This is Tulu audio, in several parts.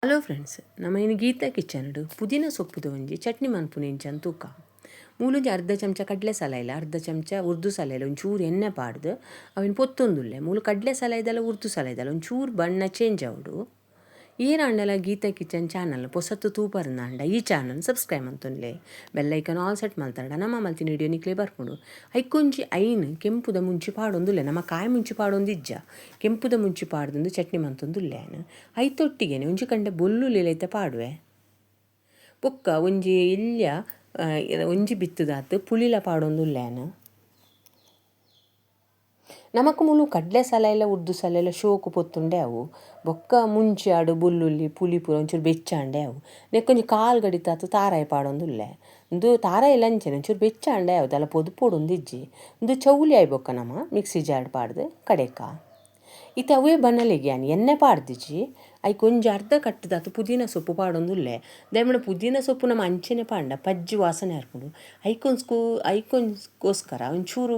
Hello friends, ನಮ ಇನಿ ಗೀತಾ ಕಿಚನ್ ಪುದೀನ ಸೊಪ್ಪುದ ಒಂಜಿ ಚಟ್ನಿ ಮನ್ಪುನಿ ಇಂಚನ್ ತೂಕ. ಮೂಲೊಂಜಿ ಅರ್ಧ ಚಮಚ ಕಡಲೆ ಸಲಾಯಿಲ, ಅರ್ಧ ಚಮಚ ಉರ್ದು ಸಲಾಯಿಲ, ಒಂಚೂರು ಎಣ್ಣೆ ಪಾಡ್ದು ಅವೆನ್ ಪೊತ್ತೊಂದುಲ್ಲೆ. ಮೂಲು ಕಡಲೆ ಸಲಾಯ್ದಲ ಉರ್ದು ಸಲಾಯ್ದಲ ಒಂಚೂರು ಬಣ್ಣ ಚೇಂಜ್ ಆವೊಡು. ಏರಾಂಡಲ ಗೀತಾ ಕಿಚನ್ ಚಾನಲ್ ಪೊಸತ್ತು ತೂಪರ್ನಾಂಡ ಈ ಚಾನಲ್ ಸಬ್ಸ್ಕ್ರೈಬ್ ಮಂತೊನ್ಲೆ, bell icon all set ಮಲ್ತಾಡ ನಮ್ಮ ಮಲ್ತಿನ ವಿಡಿಯೋ ನಿಕ್ಲೆ ಬರ್ಪುಂಡು. ಐಕೊಂಜಿ ಐನ್ ಕೆಂಪುದ ಮುಂಚಿ ಪಾಡೊಂದುಲ್ಲೆ. ನಮ್ಮ ಕಾಯಿ ಮುಂಚಿ ಪಾಡೊಂದಿಜ್ಜ, ಕೆಂಪುದ ಮುಂಚಿ ಪಾಡ್ದೊಂದು ಚಟ್ನಿ ಮಂತೊಂದುಲ್ಲೆ. ಐತೊಟ್ಟಿಗೆನೆ ಒಂಜಿ ಕಂಡೆ ಬೊಲ್ಲುಲಿ ಐತ ಪಾಡುವೆ. ಬೊಕ್ಕ ಒಂಜಿ ಎಲ್ಯ ಒಂಜಿ ಬಿತ್ತುದಾತ್ ಪುಳಿಲ ಪಾಡೊಂದುಲ್ಲೆ. ನಮಕ್ ಮೂಲು ಕಡಲೆ ಸಲಾಯಿಲ ಉರ್ದು ಸಲಾಯಿಲ ಶೋಕು ಪೊತ್ತುಂಡೆ ಅವು. ಬೊಕ್ಕ ಮುಂಚಿ ಆಡು ಬೊಲ್ಲುಲ್ಲಿ ಪುಳಿ ಪೂರ ಒಂಚೂರು ಬೆಚ್ಚಾಂಡೆ ಅವು. ನೆಕ್ಕೊಂಜಿ ಕಾಲು ಗಡಿತಾತ್ ತಾರಾಯಿ ಪಾಡೊಂದುಲ್ಲೆ. ಉಂದು ತಾರಾಯಿ ಅಂಚನೆ ಒಂಚೂರು ಬೆಚ್ಚಾಂಡೆ ಅವು, ದಾಲ ಪೊದುಪೊಡೊಂದಿಜ್ಜಿ. ಉಂದು ಚೌಲಿ ಆಯಿ ಬೊಕ್ಕ ನಮ ಮಿಕ್ಸಿ ಜಾರ್ಡ್ ಪಾಡ್ದು ಕಡೆಕ. ಇತ್ತೆ ಅವೇ ಬನಲೆಗೆ ಯಾನ್ ಎಣ್ಣೆ ಪಾಡ್ದಿಜಿ. ಐಕ್ ಒಂಜಿ ಅರ್ಧ ಕಟ್ಟುದಾತ್ ಪುದೀನ ಸೊಪ್ಪು ಪಾಡೊಂದುಲ್ಲೆ. ದಾಯೆ ಪುದೀನ ಸೊಪ್ಪು ನಮ ಅಂಚನೆ ಪಾಂಡ ಪಜ್ಜಿ ವಾಸನೆ ಆರ್ಪುಂಡು. ಐಕೊಂಸ್ಕೋಸ್ಕರ ಒಂಚೂರು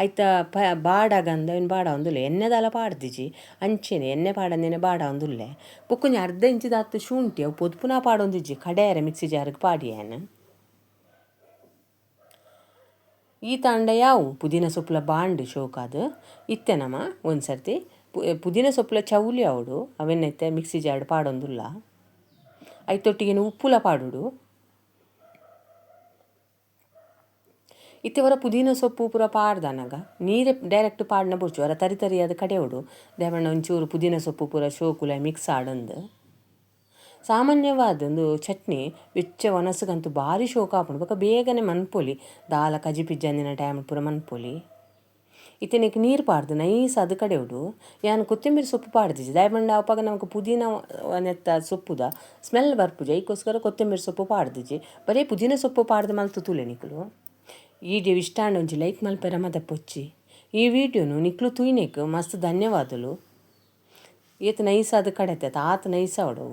ಐತ ಪ ಬಾಡಗಂದ ಅವೆನ್ ಬಾಡಾವೊಂದುಲ್ಲೆ. ಎಣ್ಣೆ ದಾಲ ಪಾಡ್ದಿಜಿ, ಅಂಚನೆ ಎಣ್ಣೆ ಪಾಡಂದಿನ ಬಾಡಾವೊಂದುಲ್ಲೆ. ಬೊಕ್ಕ ಒಂಜಿ ಅರ್ಧ ಇಂಚಿದಾತ್ ಶುಂಠಿ, ಅವು ಪೊದುಪುನ ಪಾಡೊಂದಿಜ್ಜಿ, ಕಡೆಯರೆ ಮಿಕ್ಸಿ ಜಾರ್ಗ್ ಪಾಡಿಯೇನ್. ಈ ತಾಂಡ ಯಾವು ಪುದೀನ ಸೊಪ್ಪುಲ ಬಾಂಡ್ ಶೋಕಾದ್. ಇತ್ತೆ ನಮ ಒಂದ್ಸರ್ತಿ ಪುದೀನ ಸೊಪ್ಪುಲ ಚೌಲಿ ಆವೊಡು, ಅವೆನ್ ಇತ್ತೆ ಮಿಕ್ಸಿ ಜಾರ್ಡ್ ಪಾಡೊಂದುಲ್ಲ. ಐತೊಟ್ಟಿಗೆ ಉಪ್ಪುಲ ಪಾಡೊಡು. ಇತ್ತೆ ಒರ ಪುದೀನ ಸೊಪ್ಪು ಪೂರ ಪಾಡ್ದನಗ ನೀರೆ ಡೈರೆಕ್ಟ್ ಪಾಡ್ನ ಬೊಡ್ಚಿ, ಒರ ತರಿ ತರಿಯಾದ ಕಡೆಯೋಡು. ದಾಯೆ ಒಂಚೂರು ಪುದೀನ ಸೊಪ್ಪು ಪೂರ ಶೋಕುಲ ಮಿಕ್ಸ್ ಆಡಂದು. ಸಾಮಾನ್ಯವಾದ ಒಂದು ಚಟ್ನಿ ಬೆಚ್ಚ ಒಣಸುಗಂತೂ ಭಾರಿ ಶೋಕ ಆಪುಂಡು. ಬೊಕ್ಕ ಬೇಗನೆ ಮನ್ಪೊಲಿ, ದಾಲ ಕಜಿ ಪಿಜ್ಜಂದಿನ ಟೈಮ್ ಪೂರ ಮನ್ಪೊಲಿ. ಇತ್ತೆ ನೆಕ್ ನೀರು ಪಾಡ್ದು ನೈಸ್ ಅದು ಕಡೆಯೋಡು. ಯಾನ್ ಕೊತ್ತಂಬರಿ ಸೊಪ್ಪು ಪಾಡ್ದಿಜಿ, ದಾಯೆ ಪಂಡ ಅಪಗ ನಮಕ್ ಪುದೀನ ನೆತ್ತ ಸೊಪ್ಪುದ ಸ್ಮೆಲ್ ಬರ್ಪುಜಿ, ಐಕೋಸ್ಕರ ಕೊತ್ತಂಬರಿ ಸೊಪ್ಪು ಪಾಡ್ದಿಜಿ. ಬರೀ ಪುದೀನ ಸೊಪ್ಪು ಪಾಡ್ದು ಮಲ್ತು ತೂಲೆ ನಿಕುಲು. ಈ ವಿಡಿಯೋ ಇಷ್ಟ ಆಂಡ ಒಂಜಿ ಲೈಕ್ ಮಲ್ಪೆರ ಮದಪೊಚ್ಚಿ. ಈ ವಿಡಿಯೋನು ನಿಕ್ಲು ತೂಯಿನೆಕ್ ಮಸ್ತ್ ಧನ್ಯವಾದಲು. ಏತ್ ನೈಸ್ ಅದು ಕಡೆತೆ ಆತ್ ನೈಸ್ ಆವೊಡು.